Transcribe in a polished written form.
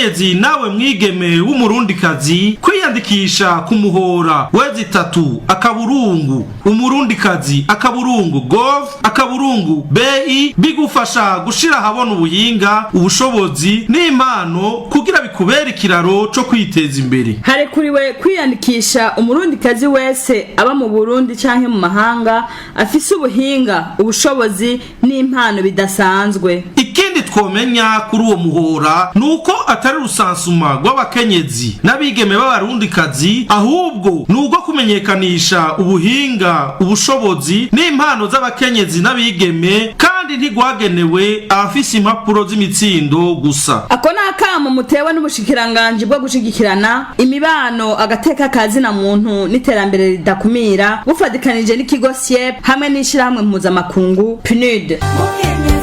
Mukenyezi nawe mwigeme w'Umurundikazi, kwiyandikisha ku muhora w.umurundikazi.gov.bi bigufasha gushira ahabona ubuhinga, ubushobozi n'impano kugira bikubere ikiraro co kwiteza imbere. Harekuriwe kwiyandikisha Umurundikazi wese aba mu Burundi canke mu mahanga afise ubuhinga, ubushobozi n'impano bidasanzwe. Ikindi twomenya kuri uwo muhora ni uko atari rusansuma rw'abakenyezi n'abigeme b'Abarundikazi, ahubwo ni ubwo kumenyekanisha ubuhinga, ubushobozi n'impano z'abakenyezi n'abigeme, kandi ntigwagenewe abafise impapuro z'imitsindo gusa. Ako ni akamo mutewe n'ubushikiranganji bwo gushigikirana, imibano, agateka ka zina muntu n'iterambere ridakumira, bufatikanije n'ikigo SIEP hamwe n'ishirahamwe mpuzamakungu PNUD. Mukenyezi.